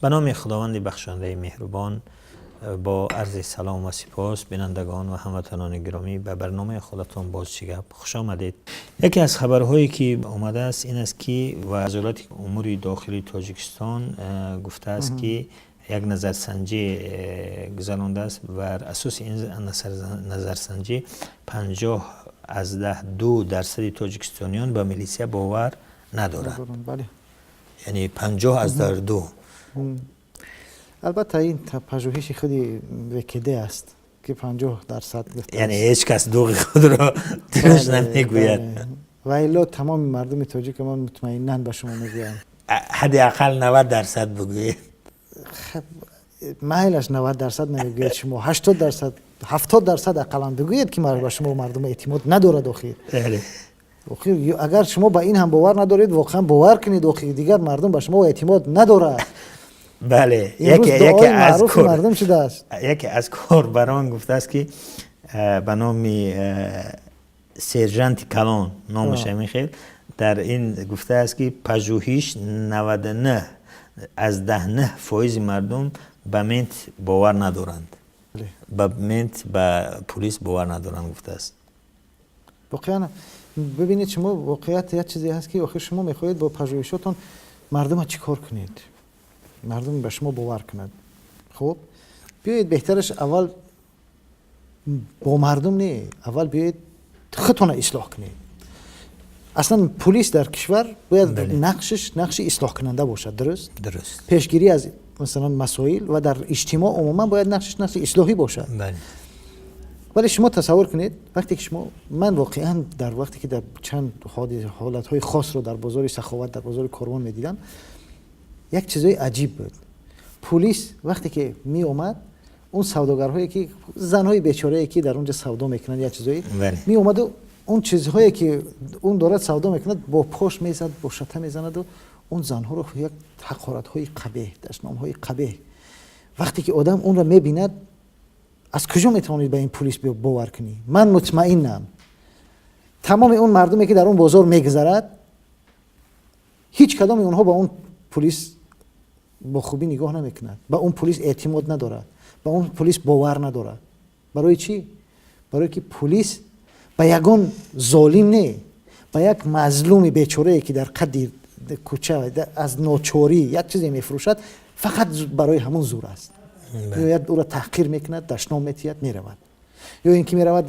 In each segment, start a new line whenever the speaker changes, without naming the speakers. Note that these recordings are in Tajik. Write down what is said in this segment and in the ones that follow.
Ба номи Худованди бахшандаи меҳрубон, бо арзи салом ва сипос, бинандагон ва ҳамватанони гиромӣ, ба барномаи худатон «Боз чӣ гап» хуш омадед. Яке аз хабарҳое ки омадааст, ин аст, ки Вазорати умури дохилии Тоҷикистон гуфтааст, ки як назарсанҷӣ гузарондааст. Бар асоси ин назарсанҷӣ 50,2% тоҷикистониён ба милисия бовар надоранд. Яъне 50,2.
Албатта, ин пажӯҳиши худи ВКД аст, ки 50%.
Яъне ҳеҷ кас дуғи худро дурушт намегӯяд.
Ва илло тамоми мардуми тоҷик, ман мутмаинан ба шумо мегӯям.
Ҳадди ақал 90% бигӯед.
Майлаш, 90% намегӯяд, шумо 80%, 70% ақаллан бигӯед, ки ба шумо мардум эътимод надорад. Охир агар шумо ба ин ҳам бовар надоред, воқеан бовар кунед, охир дигар мардум ба шумо эътимод надорад.
Бале.
Яке аз мардум шудааст.
Яке аз корбарон гуфтааст, ки ба номи сержанти калон, номаш ҳамин хел, дар ин гуфтааст, ки пажӯҳиш 99,9 фоизи мардум ба мент бовар надоранд, ба мент, ба пулис бовар надоранд, гуфтааст.
Воқеан, бибинед, шумо воқеият як чизе ҳаст, ки охир шумо мехоҳед бо пажӯҳишотон мардума чӣ кор кунед, мардум ба шумо бовар кунад? Хуб, биёед, беҳтараш аввал бо мардум не, аввал биёед, худтона ислоҳ кунед. Аслан пулис дар кишвар бояд нақшиш нақши ислоҳкунанда бошад, дуруст?
Дуруст.
Пешгирӣ аз, масалан, масоил ва дар иҷтимоъ умуман бояд нақшиш нақши ислоҳӣ бошад. Вале шумо тасаввур кунед, вақте ки шумо, ман воқеан дар вақте ки дар чанд ҳолатҳои хосро дар бозори Саховат, дар бозори Корвон медидам, як чизои аҷиб буд. Пулис вақте ки меомад, он савдогарҳое ки, занҳои бечорае ки дар он ҷо савдо мекунанд, як чизое меомаду он чизҳое ки он дорад савдо мекунад, бо пош мезад, бо шата мезанаду он занҳоро як ҳақоратҳои қабеҳ, дашномҳои қабеҳ. Вақте ки одам онро мебинад, аз куҷо метавонед ба ин пулис бовар кунӣ? Ман мутмаинам, тамоми он мардуме ки дар он бозор мегузарад, ҳеҷ кадоми онҳо ба он пулис бо хубӣ нигоҳ намекунад, ба он пулис эътимод надорад, ба он пулис бовар надорад. Барои чӣ? Барое ки пулис ба ягон золим не, ба як мазлуми бечорае ки дар қадди кӯча аз ночорӣ як чизе мефурӯшад, фақат барои ҳамон зур аст. Меояд, ӯро таҳқир мекунад, дашном метиҳад, меравад. Ё ин ки меравад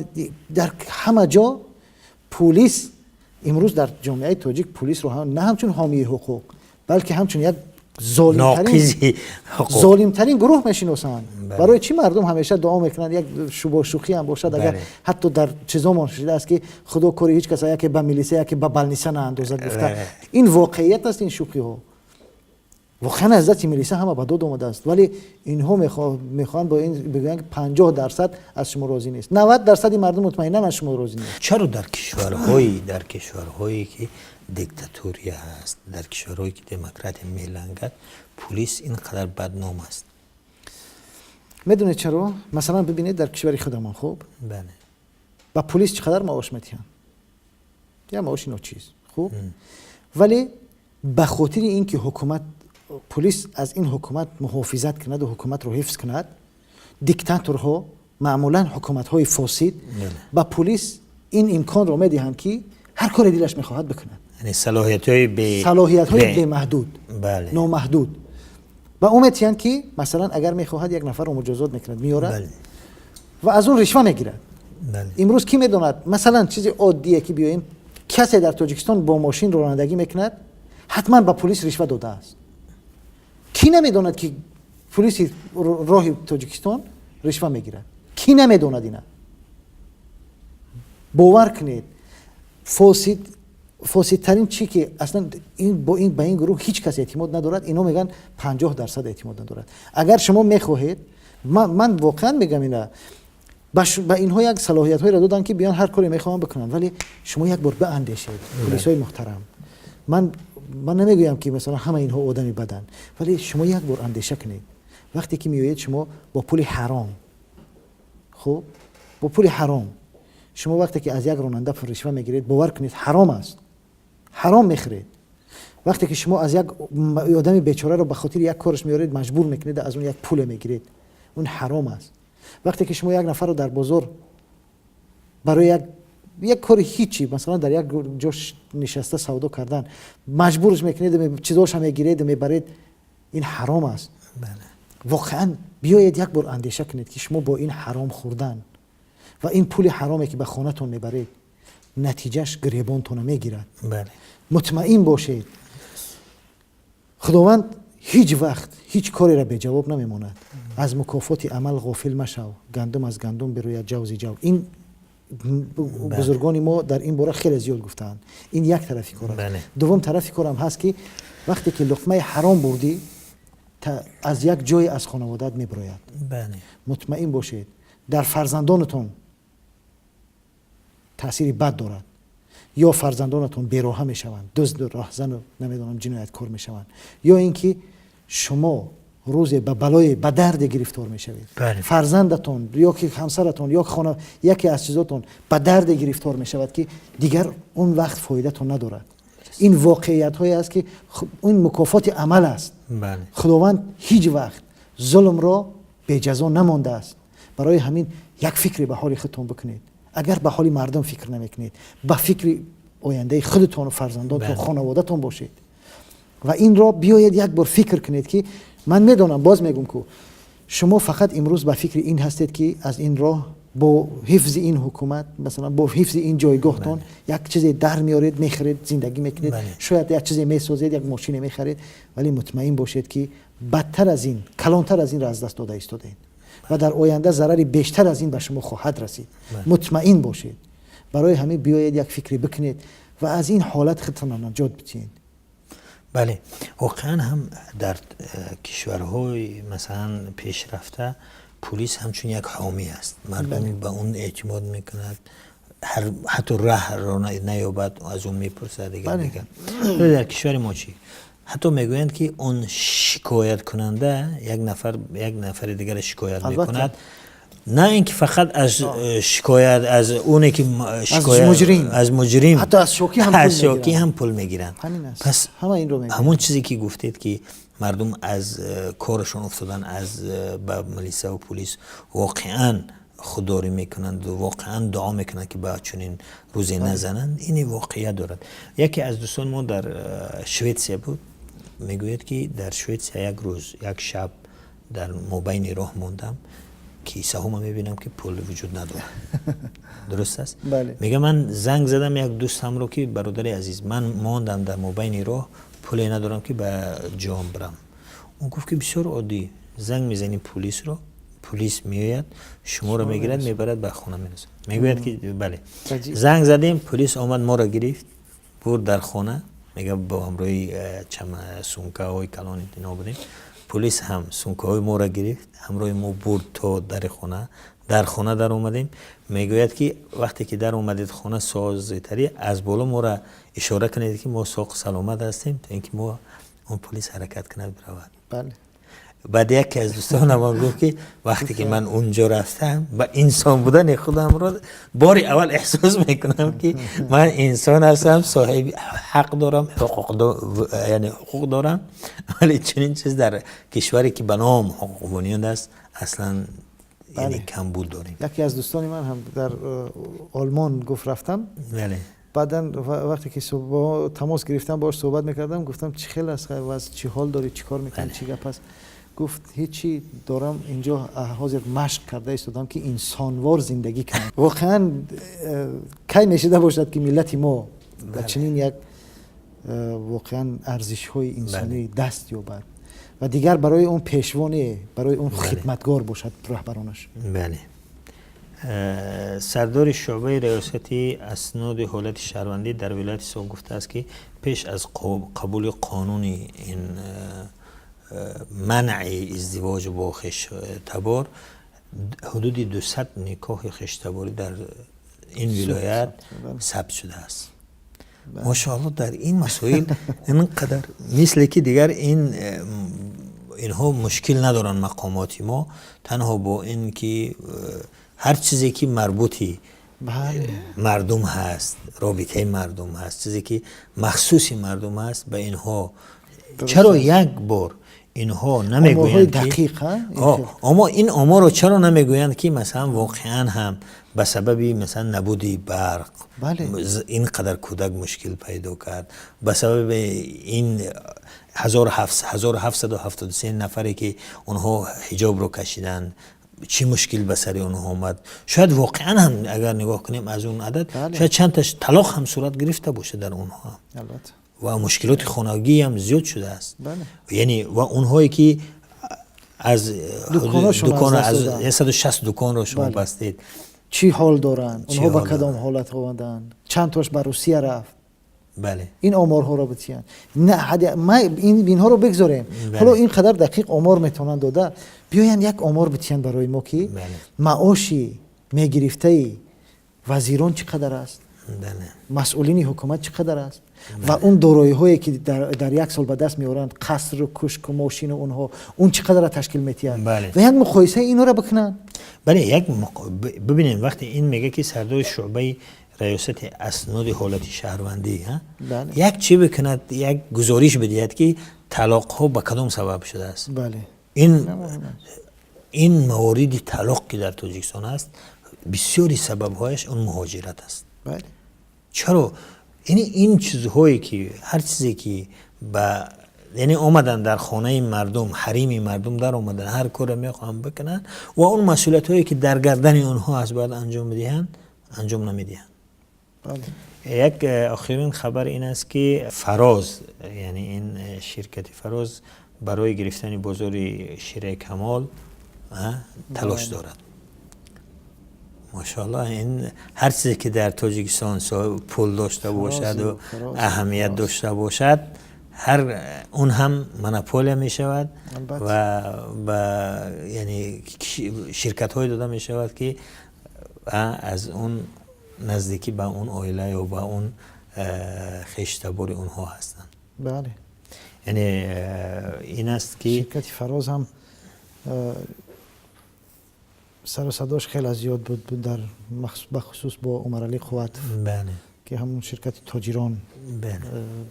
дар ҳама ҷо. Пулис имрӯз дар ҷомеаи тоҷик пулисро на ҳамчун ҳомии ҳуқуқ, балки ҳамчун як золимтарин гурӯҳ мешиносанд. Барои чӣ мардум ҳамеша дуо мекунанд, як бо шӯхӣ ҳам бошад, агар ҳатто дар чизомон шудааст, ки худо кори ҳеҷ каса яке ба милиса, яке ба балниса наандозад, гуфта. Ин воқеият аст. Ин шӯхиҳо воқеан аз дасти милиса ҳама ба дод омадааст, вале инҳо мехоҳанд бо ин бигӯянд, ки 50% аз шумо розӣ нест. 90 дарсади мардум мутмаинан аз шумо розӣ нест.
Чаро дар кишварҳое ки диктатурия ҳаст, дар кишварҳое ки демократия мелангад, пулис ин қадар бадном аст?
Медонед чаро? Масалан, бибинед, дар кишвари худамон, хуб, ба пулис чӣ қадар маош метиҳанд? Як маоши ночиз, хуб, вале ба хотири ин ки ҳукумат, пулис аз ин ҳукумат муҳофизат кунаду ҳукуматро ҳифз кунад, диктаторҳо, маъмулан ҳукуматҳои фосид ба пулис ин имконро медиҳанд, ки ҳар коре дилаш мехоҳад бикунад.
Яъне салоҳиятҳои
Салоҳиятҳои бемаҳдуд, номаҳдуд ба ӯ метиҳанд, ки масалан, агар мехоҳад, як нафарро муҷозот мекунад, меорад ва аз он ришва мегирад. Имрӯз кӣ медонад, масалан, чизи оддие ки биёем, касе дар Тоҷикистон бо мошин ронандагӣ мекунад, ҳатман ба пулис ришва додааст. Кӣ намедонад, ки пулиси роҳи Тоҷикистон ришва мегирад? Кӣ намедонад ина? Бовар кунед, фосид, фосидтарин чӣ ки аслан ин бо ин ба ин гурӯҳ ҳеҷ кас эътимод надорад. Ино мегӯянд, 50% эътимод надорад. Агар шумо мехоҳед, ман воқеан мегӯям, ина ба инҳо як салоҳиятҳоеро доданд, ки биён, ҳар коре мехоҳанд бикунанд. Вале шумо як бор биандешед, пулисҳои муҳтарам. Ман намегӯям, ки масалан ҳама инҳо одами баданд, вале шумо як бор андеша кунед. Вақте ки меоед шумо бо пули ҳаром, хуб, бо пули ҳаром, шумо вақте ки аз як ронанда ришва мегиред, бовар кунед, ҳаром аст, ҳаром мехӯред. Вақте ки шумо аз як одами бечораро ба хотири як кораш меоред, маҷбур мекунед, аз он як пуле мегиред, он ҳаром аст. Вақте ки шумо як нафарро дар бозор барои як кори ҳичи, масалан, дар як ҷо нишаста савдо кардан маҷбурш мекунед, чизоша мегиред, мебаред, ин ҳаром аст. Воқеан, биёед, як бор андеша кунед, ки шумо бо ин ҳаром хӯрдан ва ин пули ҳароме, ки ба хонатон мебаред, натиҷаш гиребонтона мегирад. Мутмаин бошед, Худованд ҳеҷ вақт ҳеҷ кореро беҷавоб намемонад. Аз мукофоти амал ғофил машав, гандум аз гандум бирӯяд, ҷав зи ҷав. Ин бузургони мо дар ин бора хеле зиёд гуфтаанд. Ин як тарафи кор аст. Дуввум тарафи корам ҳаст, ки вақте ки луқмаи ҳаром бурдӣ, аз як ҷое аз хонаводаат мебирояд. Мутмаин бошед, дар фарзандонатон таъсири бад дорад. Ё фарзандонатон бероҳа мешаванд, дузду роҳзану, намедонам, ҷинояткор мешаванд, ё ин ки шумо рӯзе ба балое, ба дарде гирифтор мешавед. Фарзандатон ё ки ҳамсаратон ё хона, яке аз чизотон ба дарде гирифтор мешавад, ки дигар он вақт фоидатон надорад. Ин воқеиятҳое аст, ки ин мукофоти амал аст. Худованд ҳеҷ вақт зулмро беҷазо намондааст. Барои ҳамин як фикре ба ҳоли худтон бикунед. Агар ба ҳоли мардум фикр намекунед, ба фикри ояндаи худатону фарзандонтон, хонаводатон бошед ва инро биёед, як бор фикр кунед, ки ман медонам, боз мегӯм, ку шумо фақат имрӯз ба фикри ин ҳастед, ки аз ин роҳ бо ҳифзи ин ҳукумат, масалан, бо ҳифзи ин ҷойгоҳтон як чизе дар меоред, мехӯред, зиндагӣ мекунед, шояд як чизе месозед, як мошине мехаред, вале мутмаин бошед, ки бадтар аз ин, калонтар аз инро аз даст дода истодаед ва дар оянда зарари бештар аз ин ба шумо хоҳад расид. Мутмаин бошед. Барои ҳамин биёед, як фикре бикунед ва аз ин ҳолат худтонро наҷот бидиҳед.
Бале, воқеан ҳам дар кишварҳои, масалан, пешрафта пулис ҳамчун як ҳомӣ аст. Мардум ба он эътимод мекунад, ҳатто раҳро наёбад, аз он мепурсад, дигар дигар. Дар кишвари мо чӣ? Ҳатто мегӯянд, ки он шикояткунанда, як нафар як нафари дигарро шикоят мекунад, на ин ки фақат аз шикоят аз оне ки аз муҷрим,
ҳатто аз
шокӣ ҳам пул мегиранд. Пас ҳамон чизе, ки гуфтед, ки мардум аз корашон уфтодан, аз ба милисаву пулис воқеан худдорӣ мекунанд, воқеан дуо мекунанд, ки ба чунин рӯзе назананд, ин воқеият дорад. Яке аз дӯстони мо дар Шветсия буд, мегӯяд, ки дар Шветсия як рӯз, як шаб дар мобайни роҳ мондам, кисаҳома мебинам, ки пул вуҷуд надорад. Дуруст аст? Мега, ман занг задам як дӯстамро, ки бародари азиз, ман мондам дар мобайни роҳ, пуле надорам, ки ба ҷом бирам. Он гуфт, ки бисёр оддӣ, занг мезанӣ пулисро, пулис меояд, шуморо мегирад, мебарад, ба хона мерасад. Мегӯяд, ки бале, занг задем, пулис омад, моро гирифт, бурд дар хона. Мега, бо ҳамроҳи сумкаҳои калони ино будем, пулис ҳам сумкаҳои моро гирифт, ҳамроҳи мо бурд то дари хона. Дар хона даромадем. Мегӯяд, ки вақте ки дар омадед хона, созитарӣ аз боло моро ишора кунед, ки мо соқ саломат ҳастем, то ин ки мо он пулис ҳаракат кунад, биравад. Баъд яке аз дӯстонамон гуфт, ки вақте ки ман унҷо рафтам, ба инсон будани худамро бори аввал эҳсос мекунам, ки ман инсон ҳастам, соҳиби ҳақ дорам, яъне ҳуқуқ дорам. Вале чунин чиз дар кишваре, ки ба ном ҳуқуқбунёд аст, аслан яъне камбуд дорем.
Яке аз дӯстони ман ҳам дар Олмон гуфт, рафтам, баъдан вақте ки тамос гирифтам, бош суҳбат мекардам, гуфтам, чӣ хел аст вазъ, чӣ ҳол дорӣ, чӣ кор мекунӣ, чӣ гап аст? Гуфт, ҳечи, дорам инҷо ҳозир машқ карда истодам, ки инсонвор зиндагӣ кунам. Воқеан, кай мешида бошад, ки миллати мо ба чунин як воқеан арзишҳои инсонӣ даст ёбад ва дигар барои он пешво не, барои он хидматгор бошад раҳбаронаш.
Бале. Сардори шӯъбаи риёсати асноди ҳолати шаҳрвандӣ дар вилояти Суғд гуфтааст, ки пеш аз қабули қонуни ин манъи издивоҷ бо хештабор, ҳудуди 200 никоҳи хештаборӣ дар ин вилоят сабт шудааст. Мошоалло, дар ин масоил ин қадар, мисле ки дигар ин инҳо мушкил надоранд мақомоти мо, танҳо бо ин ки ҳар чизе, ки марбути мардум ҳаст, робитаи мардум ҳаст, чизе ки махсуси мардум аст, ба инҳо чаро як бор инҳо намегӯянд
ки
аммо ин оморро чаро намегӯянд, ки масалан воқеан ҳам ба сабаби масалан набуди барқ ин қадар кӯдак мушкил пайдо кард, ба сабаби ин 1773 нафаре ки онҳо ҳиҷобро кашиданд, чӣ мушкил ба сари онҳо омад. Шояд воқеан ҳам агар нигоҳ кунем аз он адад, шояд чанд таш талоқ ҳам сурат гирифта бошад дар онҳо ва мушкилоти хонагӣ ҳам зиёд шудааст. Яъне ва онҳое ки аз дукон аз 160 дуконро шумо бастед,
чӣ ҳол доранд онҳо, ба кадом ҳолат омаданд, чанд тош ба Русия рафт.
Бале,
ин оморҳоро битиянд. На, ма инҳоро бигзорем, ҳоло ин қадар дақиқ омор метавонанд дода, биёянд як омор битиянд барои мо, ки маоши мегирифтаи вазирон чӣ қадар аст, масъулини ҳукумат чӣ қадар аст ва он дороиҳое ки дар як сол ба даст меоранд, қасру кушку мошину онҳо, он чӣ қадарро ташкил метиҳанд ва як муқоисаи инҳоро бикунанд.
Бале, як бибинем, вақте ин мега ки сардори шӯъбаи раёсати асноди ҳолати шаҳрвандӣ як чӣ бикунад, як гузориш бидиҳад, ки талоқҳо ба кадом сабаб шудааст. Ин мавориди талоқ ки дар Тоҷикистон аст, бисёри сабабҳояш он муҳоҷират аст. Чаро яъне ин чизҳое ки ҳар чизе ки ба яъне омадан дар хонаи мардум, ҳарими мардум дар омадан, ҳар корро мехоҳанд бикунанд ва он масъулиятҳое ки дар гардани онҳо аст бояд анҷом бидиҳанд, анҷом намедиҳанд. Як охирин хабар ин аст, ки Фароз, яъне ин ширкати Фароз барои гирифтани бозори Шираи Камол талош дорад. Машоаллоҳ, ин ҳар чизе ки дар Тоҷикистон пул дошта бошад ва аҳамият дошта бошад, ҳар он ҳам монополия мешавад ва ба яъне ширкатҳое дода мешавад, ки аз он наздикӣ ба он оила ё ба он хештабори онҳо ҳастанд. Яъне ин аст ки
ширкати Фароз ҳам сару садош хеле зиёд буд, дар бахусус бо Умаралӣ Қувватов, ки ҳамон ширкати тоҷирон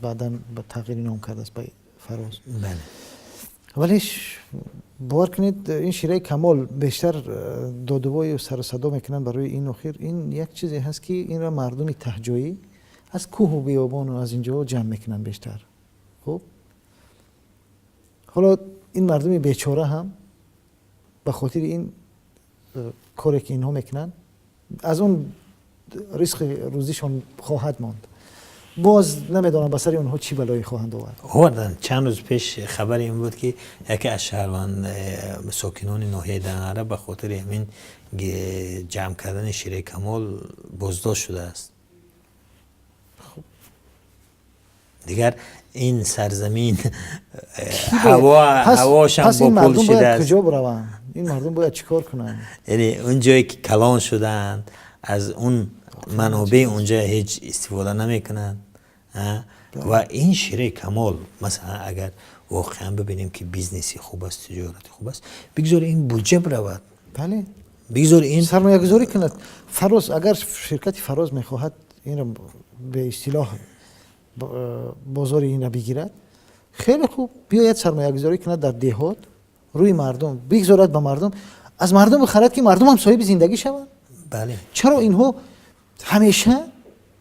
баъдан ба тағйири ном кардааст ба Фароз. Вале бовар кунед, ин Шираи Камол бештар додувою сару садо мекунанд барои ин охир. Ин як чизе ҳаст, ки инро мардуми таҳҷоӣ аз кӯҳу биёбону аз инҷо ҷамъ мекунанд бештар. Хуб, ҳоло ин мардуми бечора ҳам ба хотири ин коре ки инҳо мекунанд, аз он ризқи рӯзишон хоҳад монд. Боз намедонам, ба сари онҳо чӣ балое хоҳанд овард.
Оварданд. Чанд рӯз пеш хабари ин буд, ки яке аз шаҳрванд сокинони ноҳияи Данғара ба хотири ҳамин ҷамъ кардани Шираи Камол боздошт шудааст. Дигар ин сарзамин ҳавошам бо пул шудааст.
Куҷо бираванд ин мардум, бояд чӣ кор кунанд?
Яъне он ҷое ки калон шудаанд, аз он манобеи онҷа ҳеҷ истифода намекунанд. Ва ин Шираи Камол, масалан, агар воқеан бибинем, ки бизнеси хуб аст, тиҷорати хуб аст, бигзор ин буҷа биравад. Бигзор ин
сармоягузорӣ кунад Фароз. Агар ширкати Фароз мехоҳад инро бе истилоҳ бозори инро бигирад, хеле хуб, биёяд сармоягузорӣ кунад дар деҳот, рӯи мардум бигзорад, ба мардум, аз мардум бихарад, ки мардум ҳам соҳиби зиндагӣ шаванд. Чаро инҳо ҳамеша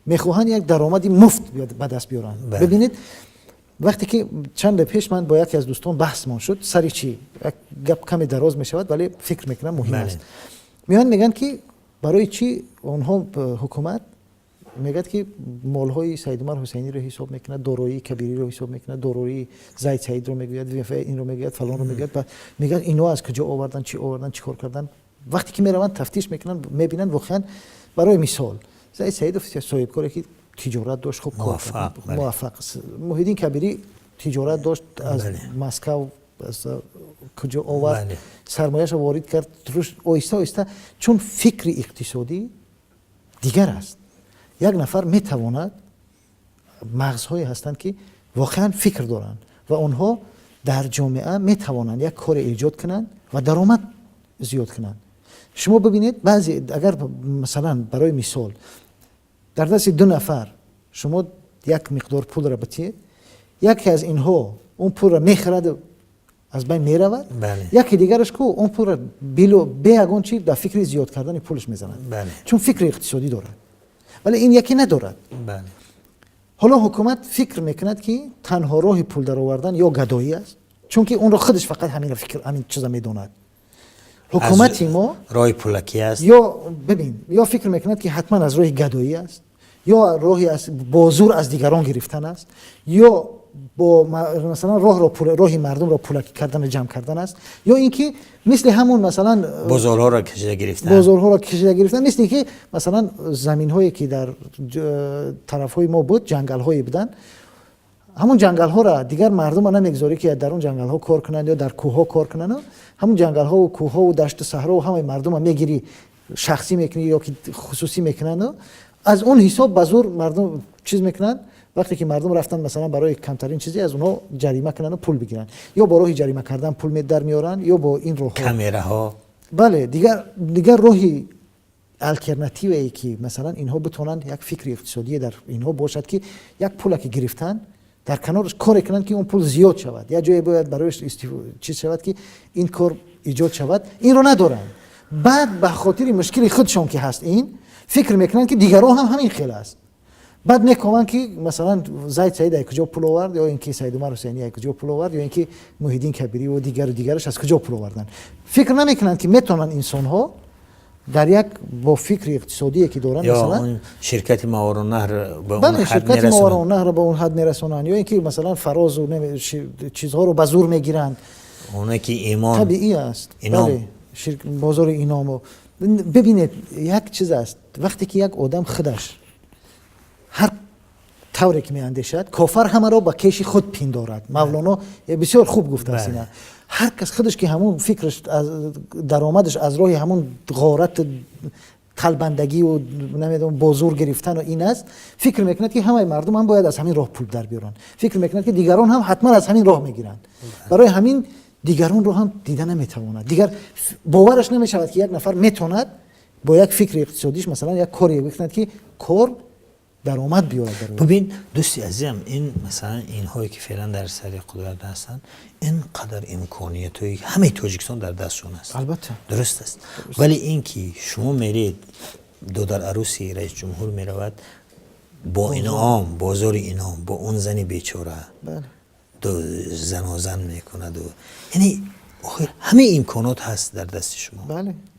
мехоҳанд як даромади муфт ба даст биёранд? Бибинед, вақте ки чанде пеш ман бо яке аз дӯстон баҳсмон шуд сари чӣ, як гап каме дароз мешавад, вале фикр мекунам, муҳим аст. Меоянд, мегӯянд, ки барои чӣ онҳо, ҳукумат мегӯяд, ки молҳои Саидумар Ҳусайниро ҳисоб мекунад, дороии Кабириро ҳисоб мекунад, дороии Зайд Саидро мегӯяд, инро мегӯяд, фалонро мегӯяд, мегӯяд, инҳо аз куҷо овардан, чӣ овардан, чӣ кор кардан. Вақте ки мераванд, тафтиш мекунанд, мебинанд, воқеан, барои мисол, Зайд Саидов соҳибкоре ки тиҷорат дошт, хуб кор муваффақ. Муҳиддин Кабирӣ тиҷорат дошт, аз Москав, аз куҷо овард, сармояшро ворид кард, рушд оҳиста оҳиста, чун фикри иқтисодӣ дигар аст. Як нафар метавонад, мағзҳое ҳастанд, ки воқеан фикр доранд ва онҳо дар ҷомеа метавонанд як коре эҷод кунанд ва даромад зиёд кунанд. Шумо бибинед, баъзе агар масалан барои мисол дар дасти ду нафар шумо як миқдор пулро битиед, яке аз инҳо он пулро мехӯраду аз байн меравад, яке дигараш ку он пулро бе ягон чи дар фикри зиёд кардани пулаш мезанад, чун фикри иқтисодӣ дорад, вале ин яке надорад. Ҳоло ҳукумат фикр мекунад, ки танҳо роҳи пул даровардан ё гадоӣ аст, чунки онро худаш фақат ҳамин фикр, ҳамин чиза медонад ҳукумати мо.
Роҳи пулакӣ аст.
Ё бибин, ё фикр мекунад, ки ҳатман аз роҳи гадоӣ аст, ё роҳи бо зур аз дигарон гирифтан аст, ё бо масалан роҳро, роҳи мардумро пулакӣ кардан, ҷамъ кардан аст, ё ин ки мисли ҳамун масалан
бозорҳоро кашида гирифтан.
Бозорҳоро кашида гирифтан, мисли ки масалан заминҳое ки дар тарафҳои мо буд, ҷангалҳое буданд, ҳамун ҷангалҳоро дигар мардума намегузорӣ, ки дар он ҷангалҳо кор кунанд ё дар кӯҳҳо кор кунанд. Ҳамун ҷангалҳову кӯҳҳову дашту саҳрову ҳамаи мардума мегирӣ, шахсӣ мекунӣ ё ки хусусӣ мекунанд, аз он ҳисоб ба зур мардум чиз мекунанд. Вақте ки мардум рафтанд, масалан барои камтарин чизе аз онҳо ҷарима кунанду пул бигиранд, ё бо роҳи ҷарима кардан пул дар меоранд, ё бо ин роҳҳо.
Камераҳо.
Бале, дигар роҳи алтернативае, ки масалан инҳо битонанд, як фикри иқтисодие дар инҳо бошад, ки як пуле ки гирифтанд, дар канораш коре кунанд, ки он пул зиёд шавад, як ҷое бояд барояш чиз шавад, ки ин кор эҷод шавад, инро надоранд. Баъд ба хотири мушкили худшон ки ҳаст, ин фикр мекунанд, ки дигарон ҳам ҳамин хел аст. Баъд мекоманд, ки масалан Зайд Саид аз куҷо пул овард, ё ин ки Саидумар Ҳусайнӣ аз куҷо пул овард, ё ин ки Муҳиддин Кабириву дигару дигараш аз куҷо пул оварданд. Фикр намекунанд, ки метавонанд инсонҳо дар як бо фикри иқтисодие ки доранд.
Масалан, ширкати Мовароуннаҳр.
Бале, ширкати Мовароуннаҳрро ба он ҳад мерасонанд, ё ин ки масалан фарозу чизҳоро ба зур мегиранд.
Оне ки имон.
Табиӣ аст, бале, бозори иному. Бибинед, як чиз аст: вақте ки як одам худаш ҳар тавре ки меандешад, кофар ҳамаро ба кеши худ пиндорад. Мавлоно бисёр хуб гуфтааст ина. Ҳар кас худаш ки ҳамун фикраш, даромадаш аз роҳи ҳамун ғорат, талбандагию намедонам, бо зур гирифтану ин аст, фикр мекунад, ки ҳамаи мардум ҳам бояд аз ҳамин роҳ пул дар биёранд. Фикр мекунад, ки дигарон ҳам ҳатман аз ҳамин роҳ мегиранд. Барои ҳамин дигаронро ҳам дида наметавонад. Дигар бовараш намешавад, ки як нафар метавонад бо як фикри иқтисодиш масалан як коре бикунад, ки кор даромад биёрад.
Бибин, дӯсти азизам, ин масалан инҳое ки феълан дар сари қудрат ҳастанд, ин қадар имкониятҳои ҳамаи Тоҷикистон дар дастшон аст.
Албатта.
Дуруст аст, вале ин ки шумо меред, додар аруси раисҷумҳур меравад бо инъом, бозори инъом, бо он зани бечора занозан мекунаду, яъне охир ҳамаи имконот ҳаст дар дасти шумо,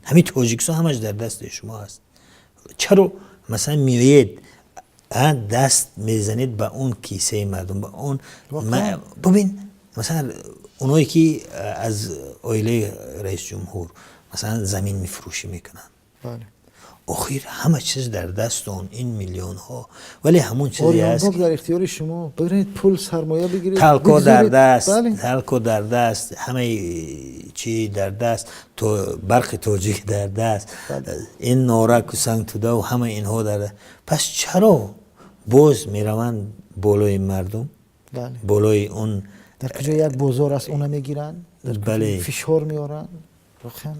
ҳамин Тоҷикистон ҳамаш дар дасти шумо ҳаст. Чаро масалан меоед, даст мезанед ба он кисаи мардум, ба он? Бибин, масалан оное ки аз оилаи раисҷумҳур масалан замин мефурӯшӣ мекунанд, охир ҳама чиз дар дастон, ин миллионҳо, вале ҳамон чизе
аст. Дар ихтиёри шумо, биред, пул сармоя бигиред.
Талко дар даст, талко дар даст, ҳамаи чи дар даст, то Барқи Тоҷик дар даст, ин Нораку, Сангтудаву ҳама инҳо дар. Пас чаро боз мераванд болои мардум, болои он?
Дар куҷо як бозор аст, она мегиранд.
Бале.
Фишор меоранд воқеан.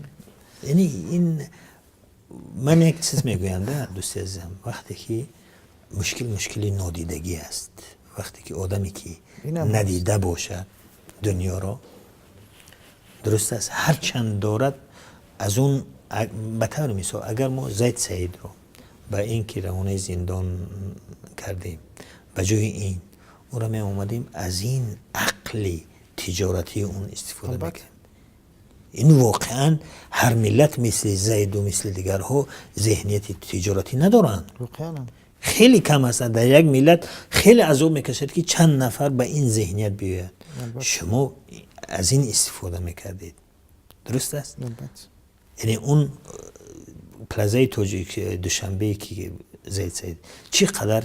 Яъне ин ман як чиз мегӯям да, дӯсти азизам: вақте ки мушкил, мушкили нодидагӣ аст, вақте ки одаме ки надида бошад дунёро, дуруст аст, ҳарчанд дорад аз он. Ба таври мисол, агар мо Зайд Саидро ба ин ки равонаи зиндон кардем, ба ҷои ин ӯро меомадем, аз ин ақли тиҷоратии он истифода мекардем. Ин воқеан ҳар миллат мисли Зайду мисли дигарҳо зеҳнияти тиҷоратӣ надоранд, хеле кам ҳастанд. Дар як миллат хеле азоб мекашад, ки чанд нафар ба ин зеҳният биёяд. Шумо аз ин истифода мекардед, дуруст аст? Яъне он плазаи тоҷик Душанбе ки Зайд Саид чӣ қадар,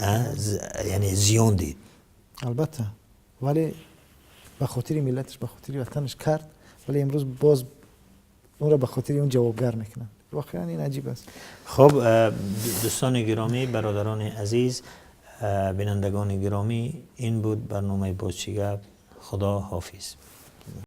яъне, зиён дид.
Албатта, вале ба хотири миллаташ, ба хотири ватанаш кард. Вале имрӯз боз онро ба хотири он ҷавобгар мекунанд. Воқеан ин аҷиб аст.
Хуб, дӯстони гиромӣ, бародарони азиз, бинандагони гиромӣ, ин буд барномаи «Боз чӣ гап». Худо ҳофиз.